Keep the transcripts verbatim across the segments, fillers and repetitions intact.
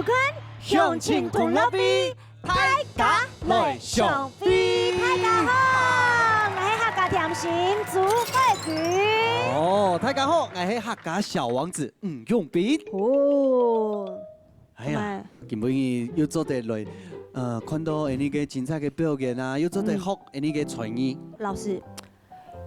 看，鄉親同樂會，大家來相會。大家好，𠊎係客家甜心朱慧君。哦，大家好，𠊎係客家小王子吳永斌。哦，哎呀，今晡日又做得來，呃，看到恁呢个精彩个表演啊，又做得學恁呢个才藝。老師，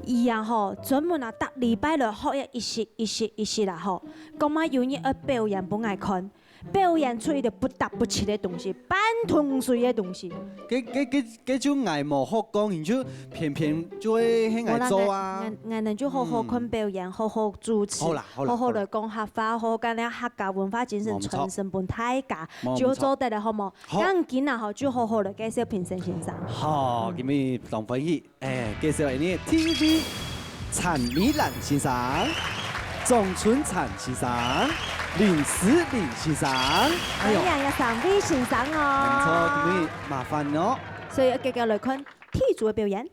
佢啊吼，專門啊，逐禮拜來學一息一息一息啦吼，講嘛有日愛表演分𠊎看。 表演出一個不答不七个東西，半桶水个東西。該該該該就𠊎無學過，你就偏偏就會喊𠊎做啊。𠊎𠊎𠊎等就好好看表演，好好主持，好啦好啦好好來講客話，好好將這客家文化精神傳承分大家，就做得了，好無？好，今仔日吼，就好好來介紹評審先生。好，今日當歡喜。 哎，介紹𠊎等第一位陳美蘭先生、鍾春燦先生、林思玲先生。哎喲，哎呀，有三位先生哦。無錯，今日麻煩哦。所以，繼續來看第一組个表演。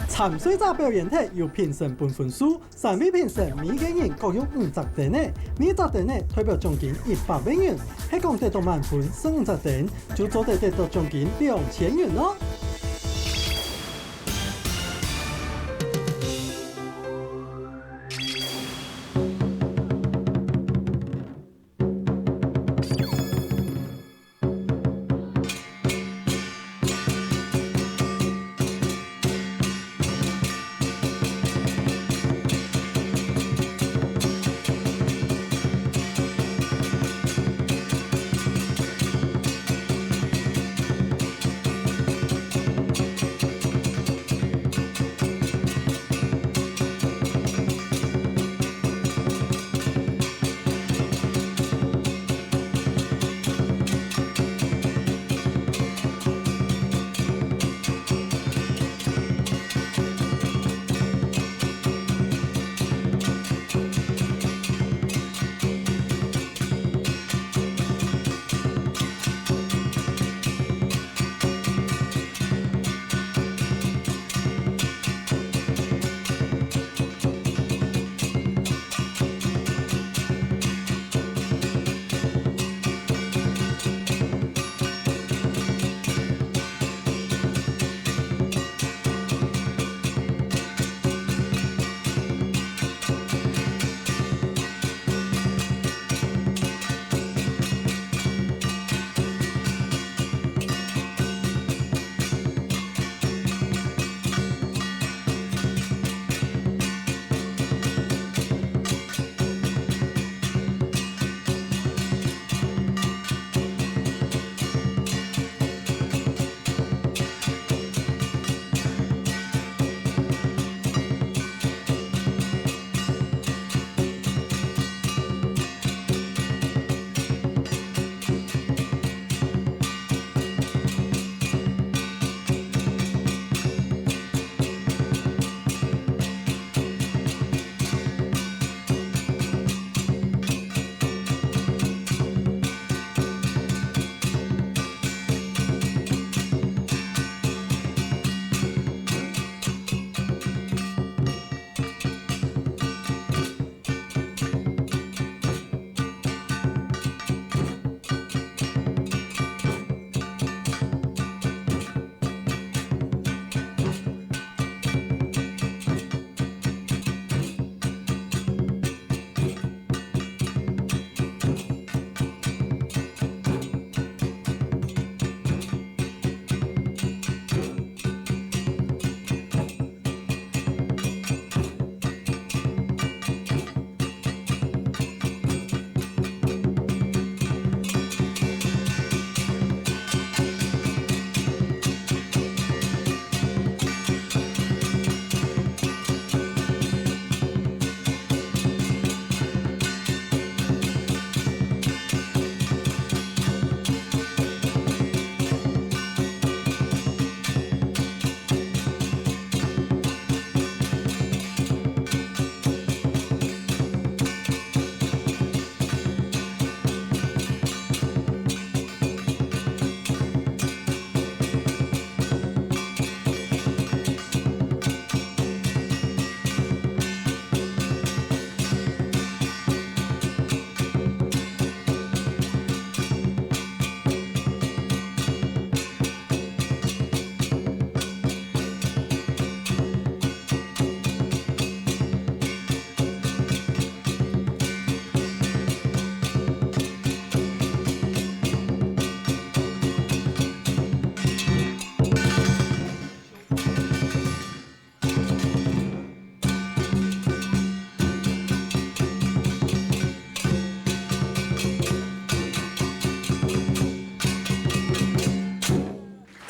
參賽者表演忒有評審分分數， 三位評審每個人各有五隻燈仔，每隻燈仔代表獎金一百個銀，係講得到滿分十五隻燈，就做得得到獎金兩千銀哦。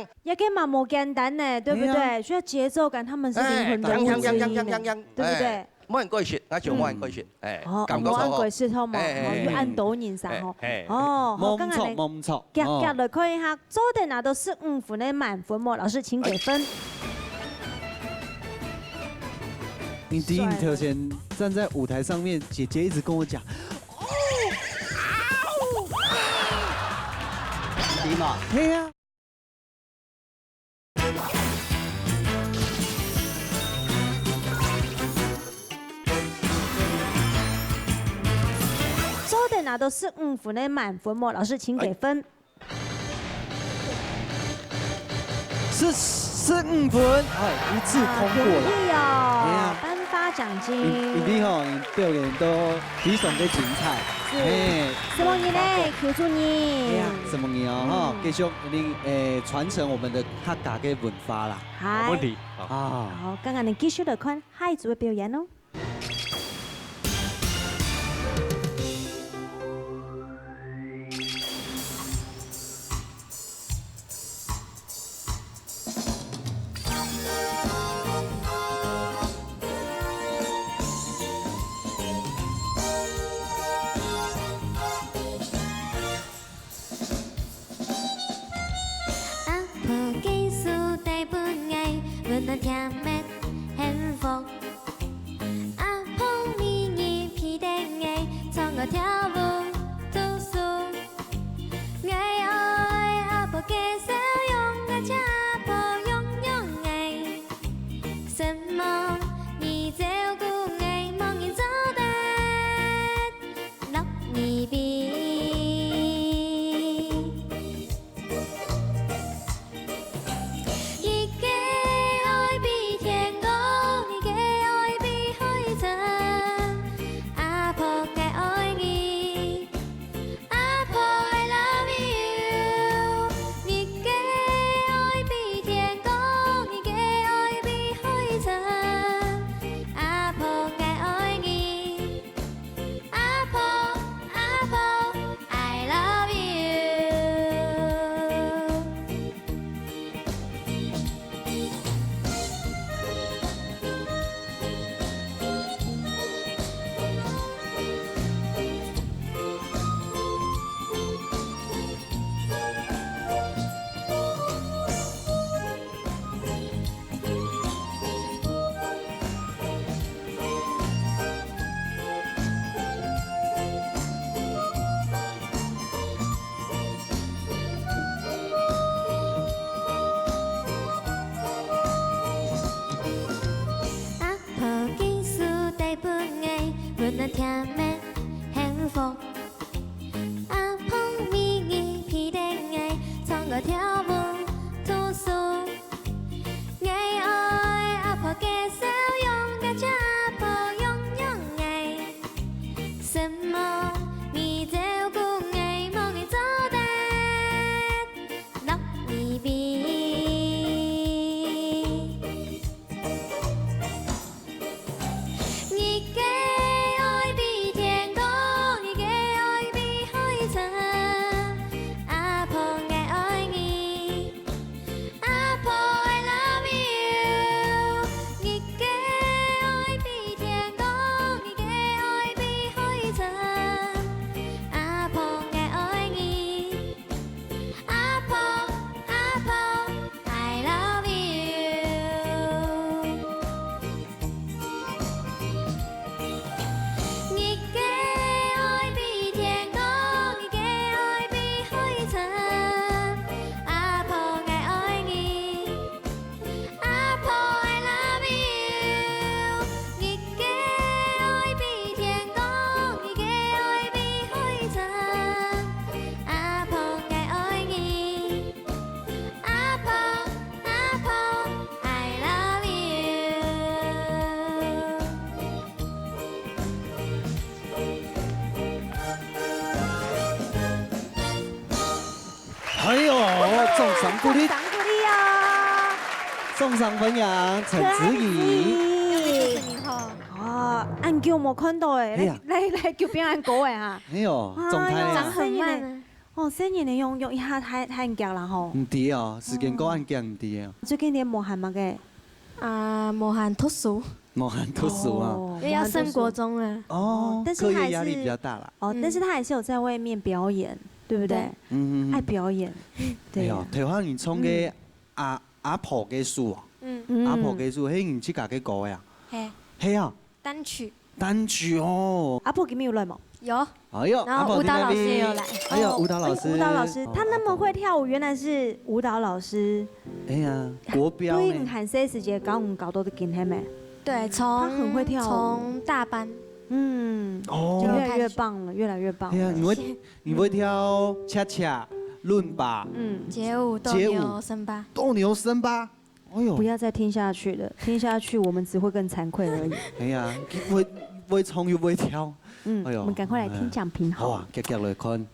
鏘。這个嘛無簡單呢，對不對？哎呀。需要節奏感，他們是靈魂人物之一呢，哎，鏘，鏘，鏘，鏘，鏘，鏘，對不對？哎，莫恁過食，𠊎想莫恁過食，嗯。哎，哦，感覺上好。莫恁過食，好嗎？哎，哎，哦，哎，有恁多人啥，哎，吼。哎，哎。哦，好，無毋著，剛剛呢，無毋著。遽遽來看一下，哦。做得拿到十五分个滿分無？老師，請給分。哎。你第一，你頭前站在舞台上面，姐姐一直跟我講，哦，啊，哦。你嘛。嘿啊。 做得拿到十五分个滿分無？老師，請給分。哎。是十五分，哎，一致通過了。啊，恭喜哦，哎呀。頒發獎金。你，你好，你表演都非常的精彩。是。哎。承蒙你呢，邱主任。哎呀，承蒙你哦，哈，嗯。繼續你，哎，傳承我們的客家个文化啦。嗨。無問題。好。啊。好，剛剛你繼續來看下一組个表演哦。 阿婆个手帶分𠊎，溫暖甜蜜幸福。阿婆每日陪等𠊎，唱歌跳舞讀書。𠊎愛阿婆个笑容，𠊎請阿婆養養𠊎。承蒙你照顧𠊎，無人做得 落你飛。一个愛比天高，一个愛比海深。阿婆个愛你，哎喲，掌聲鼓勵，掌聲鼓勵啊！掌聲歡迎陳子怡。陳子怡。哦，恁久無看到誒，哎呀。來，來，來，久變恁高誒哈。哎喲，哎喲，狀態啊。長很慢啊。哦，細人仔用，用一下太，太緊啦吼。毋知哦，時間過恁緊，毋知哦。最近你無閒麼个？啊，無閒讀書。無閒讀書啊。哦，因為要升國中了。哦，但是他還是，課業壓力比較大啦。哦，嗯。但是他還是有在外面表演，對不對？對。嗯，嗯，嗯。愛表演。對啊。哎喲，頭下你唱个嗯。阿，阿婆个事哦。嗯。嗯。阿婆个事，係你自家个歌呀？係。係啊。單曲。單曲哦。阿婆今日有來無？有。哎喲，然後舞蹈老師也有來。阿婆在那邊。哎喲，舞蹈老師。哦，哎，舞蹈老師，哦，他那麼會跳舞，原來是舞蹈老師。哎呀，國標呢。對，你還細時節教你教到的今天咩？對，從，他很會跳舞。從大班。嗯，哦。就開始。越來越棒了，越來越棒了。哎呀，你會，你會跳恰恰、倫巴、嗯。街舞、鬥牛、街舞、森巴。鬥牛、森巴。 哎喲。不要再聽下去了，聽下去我們只會更慚愧而已。哎呀，會，會唱又會跳。嗯，哎喲，我們趕快來聽獎品好了。哎，好啊，遽遽來看。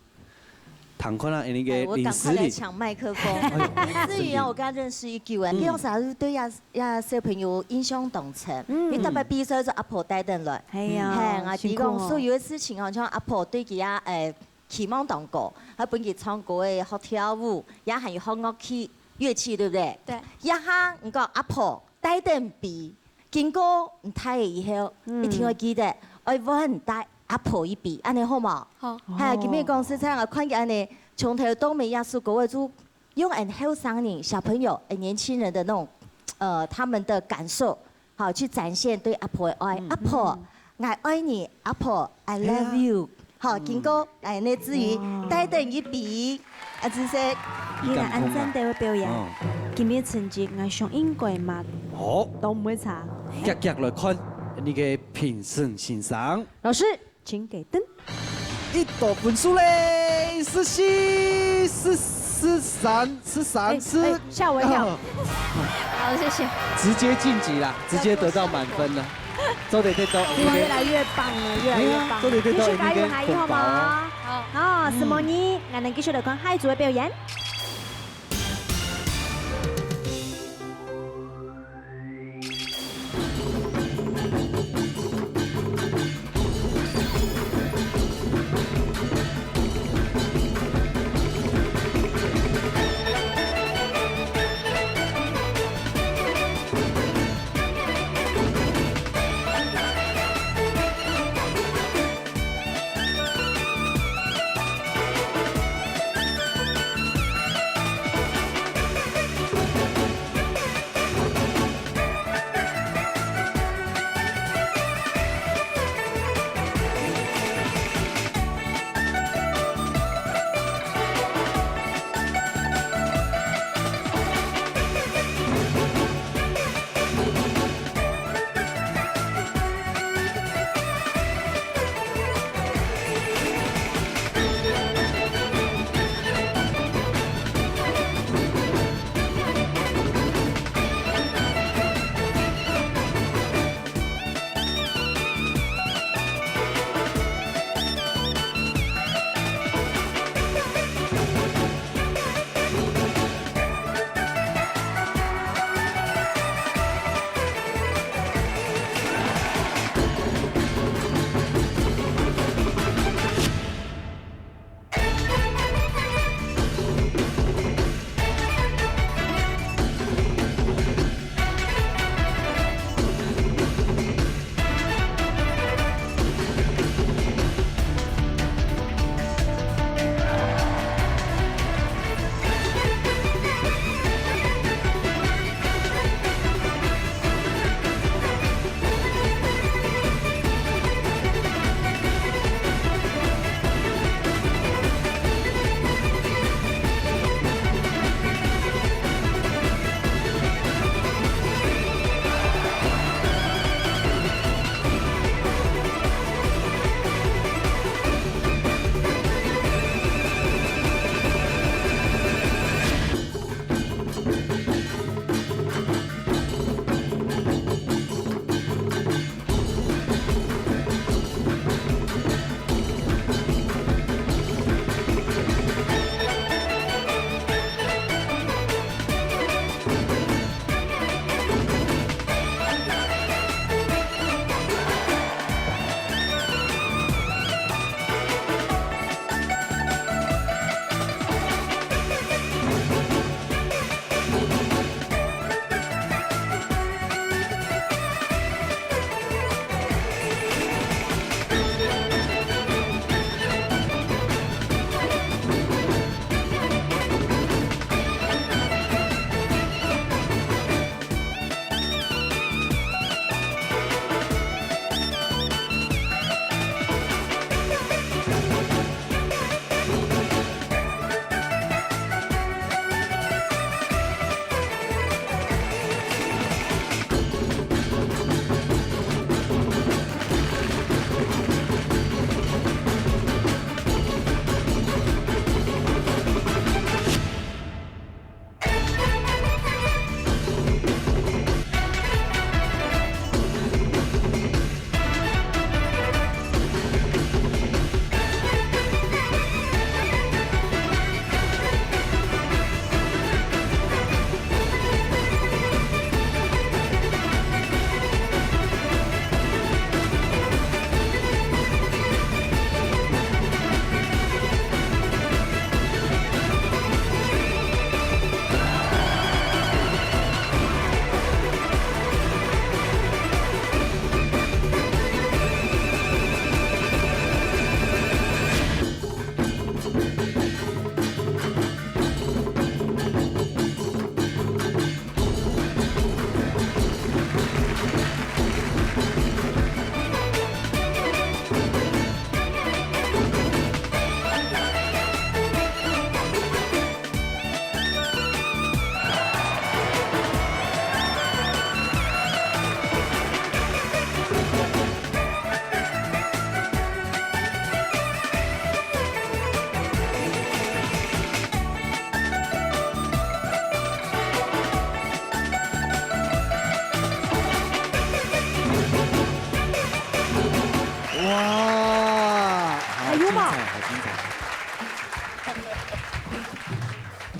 聽看啊，那個哎，我趕快來搶麥克風。林思玲。哎喲，林思玲啊，我跟她認識已久啊，嗯。佢用啥對呀，呀，小朋友印象當深。嗯。因為特別比賽就阿婆帶等來。哎呀，嘿，啊，辛苦哦。佢講所有个事情哦，像阿婆對佢啊，哎， 期望當高，還分佢唱歌个、學跳舞，也還有學樂器、樂器，對不對？對。這下你講阿婆帶等比，經過你大了以後，嗯。一定會記得，愛問帶阿婆一比，恁呢好無？好。嘿，今日講實在，𠊎看佢恁呢，從頭到尾這首歌个就用恁後生人、小朋友、恁年輕人的那種，呃，他們的感受， 好，去展現對阿婆个愛。嗯。阿婆，嗯。𠊎愛你，阿婆，I love you。係啊。好，嗯。經過，哎，那至於哇。帶等一比，啊，真係。佢个恁讚个表演，哦。今日成績，𠊎想應該嘛，好。都毋會差。遽遽來看你个評審先生。老師，請給燈。 一到分數咧，十四、十四、十三、十三、哎，十，哎，嚇我一跳。哦。好，謝謝。直接晉級啦，直接得到滿分了。做得得到，哇，越來越棒了，越來越棒。哎呀，做得得到，繼續加油，還有嗎？好。好，承蒙你，𠊎等繼續來看下一組个表演。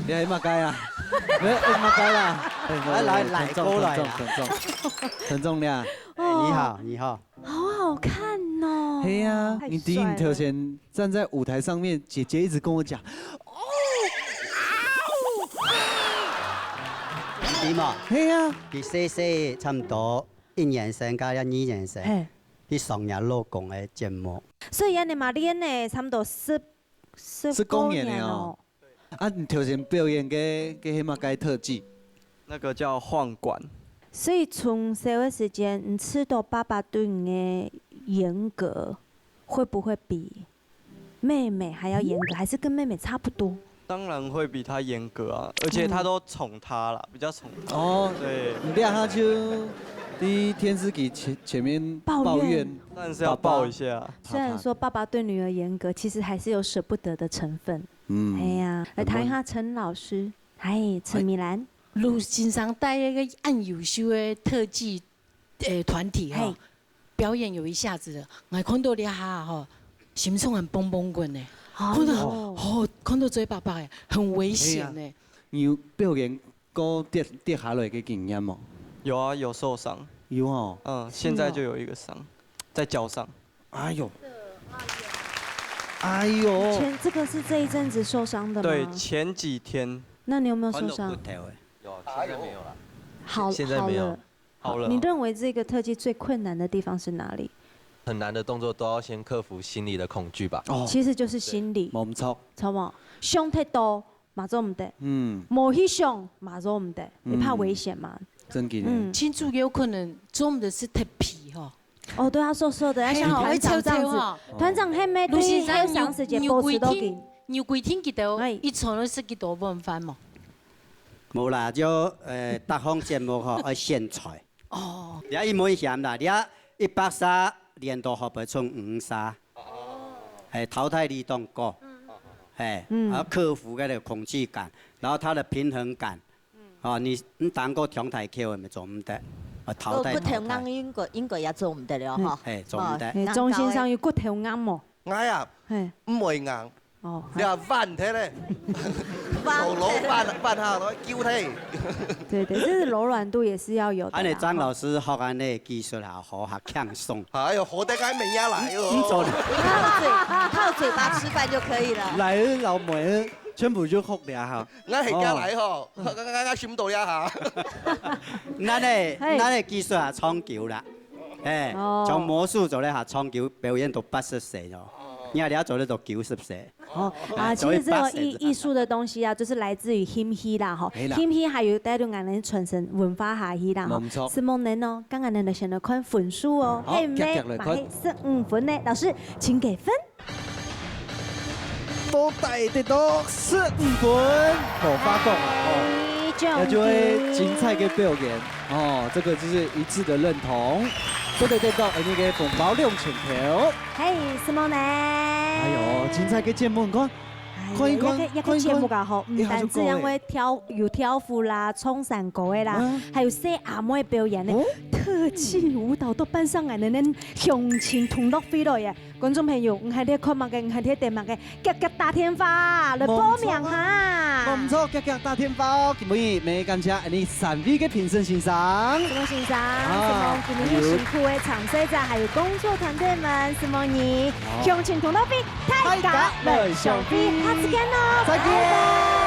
你係麼个啊？你係麼个啦？哎，來，來，尊重，過來啦。尊重，尊重，尊重你啊！哎，你好，你好。好好看哦。係啊，太帥了。你第一，你頭先站在舞台上面，姐姐一直跟我講，你嘛，係啊。佢細細差不多一年生，加一二年生，嘿。去上若老公个節目。所以恁呢嘛，練呢，差不多十，十，十過年哦。過年哦。 啊，你頭先表演个，个係麼个特技？那個叫晃管。所以從小个時間，你知道爸爸對你个嚴格，會不會比妹妹還要嚴格，還是跟妹妹差不多？當然會比她嚴格啊，而且她都寵她啦，比較寵她。哦，對。你這下就在電視機前，前面抱怨。抱怨。但是要抱一下。爸爸。雖然說爸爸對女兒嚴格，其實還是有捨不得的成分。 嗯。哎呀，來談一下陳老師。嗨，陳美蘭。盧先生帶一個恁優秀个特技，呃，團體哈，嘿。表演有一下子了，𠊎看到這下吼，心臟還蹦蹦滾呢。哎喲。看到，哦，看到嘴巴巴哎，很危險呢。哎呀，你有表演過跌，跌下來个經驗無？有啊，有受傷。有哦。嗯，現在就有一個傷，是哦。在腳上。哎喲。哎喲。前，這個是這一陣子受傷的嗎？對，前幾天。那你有沒有受傷？有，現在沒有了。好，現在沒有。好了。好了。你認為這個特技最困難的地方是哪裡？很難的動作都要先克服心裡的恐懼吧。哦。其實就是心理。對。無錯。著無？想忒多， 嘛做毋得。嗯。無去想，嘛做毋得，嗯。你怕危險嘛。真个呢。嗯。親像有可能做毋得係忒肥吼。哦，對，他瘦瘦的，要像團長這樣子。嘿，會翹翹吼。團長，係毋係對後生時節保持到緊？你有規定，你有規定佢兜，哎。一餐愛食幾多碗飯無？無啦，就，呃，逐項節目吼，愛選菜。哦。你愛一門險啦，你愛一百儕，練到後背剩五儕。 係，淘汰率當高。嗯。係，嗯。啊，克服該個恐懼感，然後他的平衡感。嗯。哦，你，你當過長大口个，乜做毋得，啊，淘汰，骨頭硬，淘汰。應該，應該也做毋得了吼。係，做毋得。哦，係，鍾先生有骨頭硬無？𠊎啊，係。毋會硬。哦，你啊，彎忒咧。彎忒。頭顱彎，彎下來，勼忒。對，對，這是柔軟度也是要有的啦，恁呢張老師學恁呢技術啊，好，較輕鬆。哎喲，好得該明仔來哦。毋做了。靠嘴，靠嘴巴吃飯就可以了。來，老妹，全部就學了哈。𠊎係家來吼，𠊎，𠊎，𠊎想到這下。恁呢，嘿。恁呢技術啊，長久啦。哎，哦。從魔術做了下，長久表演到八十歲哦。你看，你要做得到九十歲。 哦，啊，啊，其實這個藝，所以八十歲。藝術的東西啊，就是來自於興趣啦，吼。係啦。興趣還有帶動𠊎等傳承文化下去啦，吼。無錯。承蒙恁哦，剛剛恁就先來看分數哦，好，係毋係？遽遽來看。嘛係十五分呢，老師，請給分。到底得到十五分，無法講啊，哦。哎，這就係精彩个表演。 哦，這個就是一致的認同。做得得到恁呢个紅包兩千塊。嘿，承蒙呢。哎喲，精彩个節目，你看，哎呀，看一看，這個，這個節目啊，吼，看一看，毋單止因為跳，有跳舞啦、唱山歌个啦，嗯。還有細阿妹表演呢，哦。特技舞蹈都搬上來呢，恁鄉親同樂會了耶。 觀眾朋友，你還在看麼个？你還在等麼个？遽遽打電話來報名哈！無錯，遽遽打電話哦！今晡日，乜感謝恁呢三位个評審先生。承蒙先生，啊，承蒙今晡日辛苦个參賽者，還有工作團隊們，承蒙你。好。鄉親同樂會，大家來相會，大家來相會。下次見哦，再見。拜拜。